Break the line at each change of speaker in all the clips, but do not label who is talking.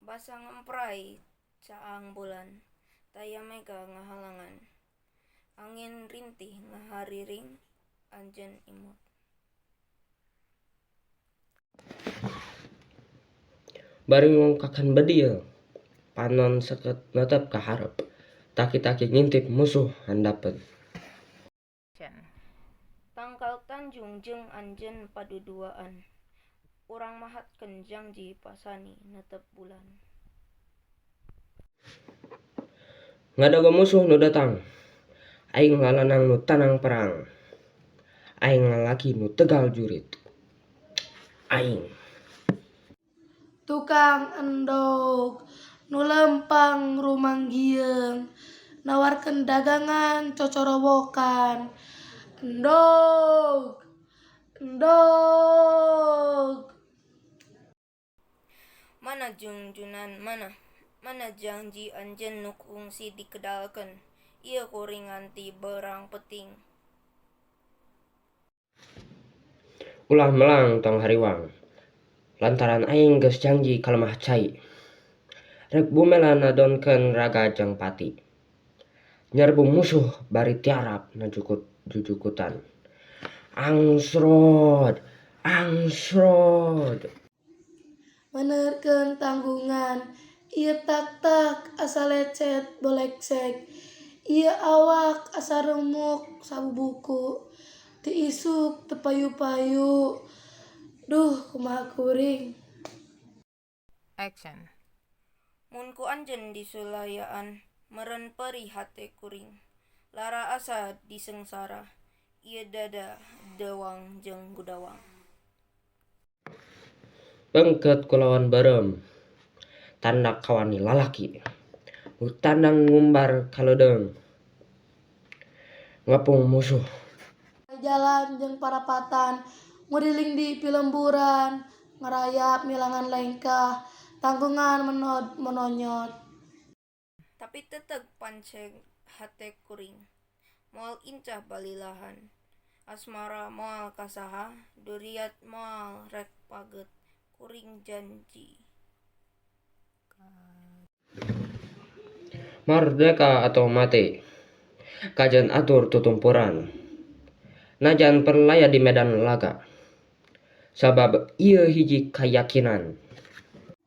Basa ngempray caang bulan, taya mega ngahalangan. Angin rintih ngahariring, anjeun imut.
Bari ngongkakeun bedil, panon seukeut netep ka hareup, taki-taki ngintip musuh handapeun.
Tangkal tanjung jeung anjeun paduduaan, urang mahatkeun jangji pasani netep bulan.
Ngadago musuh nu datang, aing lalanang nu tanang perang, aing lalaki nu tegal jurit, aing.
Tukang endog nu lempang rumanggieung nawarkeun dagangan cocorowokan. Endog! Endog!
Mana junjunan mana? Mana jangji anjeun nu kungsi dikedalkeun? Ieu kuring nganti beurang peuting.
Ulah melang tong hariwang, lantaran aing geus jangji ka lemah cai. Rek bumela nadonkeun raga jeung pati. Nyerbu musuh bari tiarap jujukutan. Angsrod! Angsrod!
Menerkeun tanggungan, ieu taktak asa lecet boleksek, ieu awak asa remuk sabubuku, ti isuk teu payu-payu, duh kumaha kuring.
Action.
Mun ku anjeun disulayaan, meureun perih hate kuring. Lara asa disengsara, ieu dada dewang jeung gudawang.
Beungkeut kulawan beureum, tanda kawani lalaki, nu tandang ngumbar kaleudeung, ngepung musuh.
Jalan jeung parapatan, nguriling di pilemburan, ngarayap milangan lengkah, tanggungan mononyot.
Tapi teteg panceg hate kuring, moal incah balilahan. Asmara moal ka saha, duriat moal rek paget, kuring janji.
Mardeka atau mati, kajeun atur tutumpuran. Najan perlaya di medan laga, sabab ieu hiji kayakinan.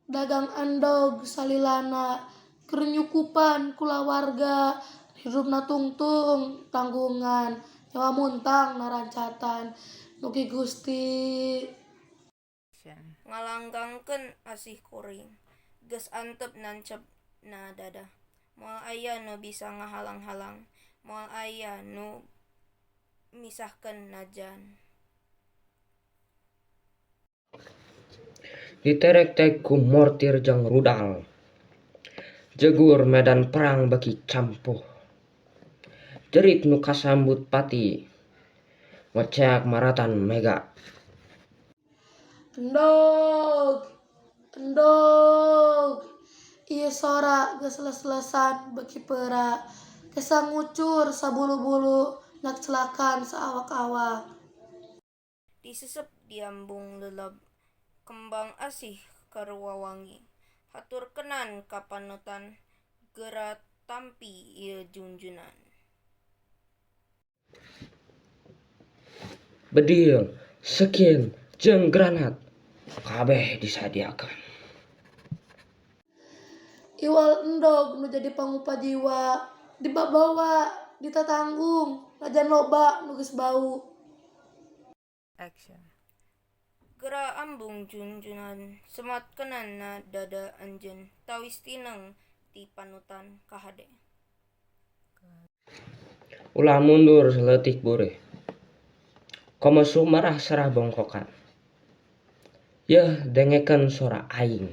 Dagang endog salilana, keur nyukupan kulawarga, hirupna tungtung tanggungan, nyawa muntang narancatan, mugi Gusti.
Ngalanggangkeun asih kuring, geus antep nanceb na dada. Moal aya nu bisa ngahalang-halang, moal aya nu misahkeun najan.
Diterek-tek ku mortir jeung rudal, jegur medan perang beuki campuh. Jerit nu kasambut pati, ngoceak maratan mega.
Endog! Endog! Ieu sora geus les-lesan beuki pera, kesa ngucur sabulu-bulu nyakclakan saawak-awak.
Disesep diambung leleb, kembang asih keur wawangi. Haturkeunana ka panutan, geura tampi ieu junjunan.
Bedil, sekin, jeung granat, kabeh disadiakeun.
Iwal endog nu jadi pangupa jiwa, dibabawa, ditatanggung, najan loba nu geus bau.
Action.
Geura ambung junjunan, sematkeunana na dada anjeun, tawis tineng ti panutan kahade.
Ulah mundur saleutik burih, komo sumarah sarah bongkokan. Yeuh dengekeun sora aing.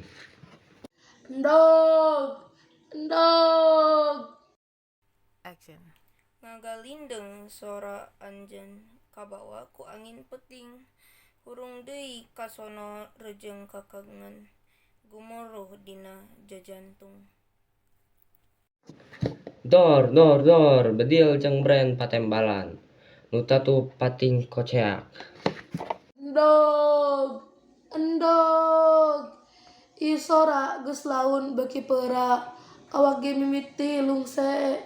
Endog! Endog!
Action.
Ngagalindeng sora anjeun kabawa ku angin peuting. Hurung deui kasono rejeung kakangen, gumuruh dina jajantung.
Dor dor dor, bedil jeung bren patembalan, nu tatu pating koceak.
Endog! Endog! Ieu sora geus laun beuki peura awak ge mimiti lungse.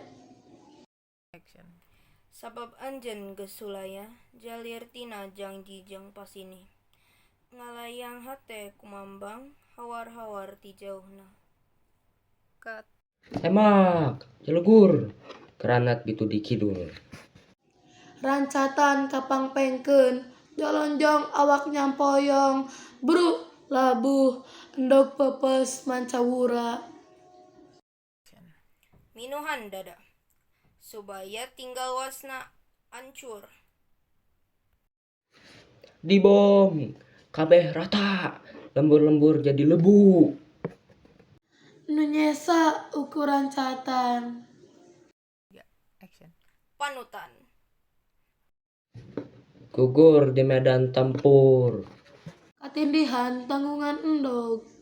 Action.
Sabab anjeun geus sulaya jalir tina jangji jeung pasinih. Ngalayang hate kumambang hawar-hawar ti jauhna.
Cut.
Tembak! Jelegur! Granat bitu di kidul.
Rancatan kapangpengkeun jolonjong awak nyampoyong bruk labuh endog peupeus mancawura.
Action.
Minuhan dada. Subaya tinggal wasna ancur.
Dibom! Kabeh rata! Lembur-lembur jadi lebu.
Nu nyesa ukur rancatan.
Action.
Panutan.
Gugur di medan tempur.
Katindihan tanggungan endog.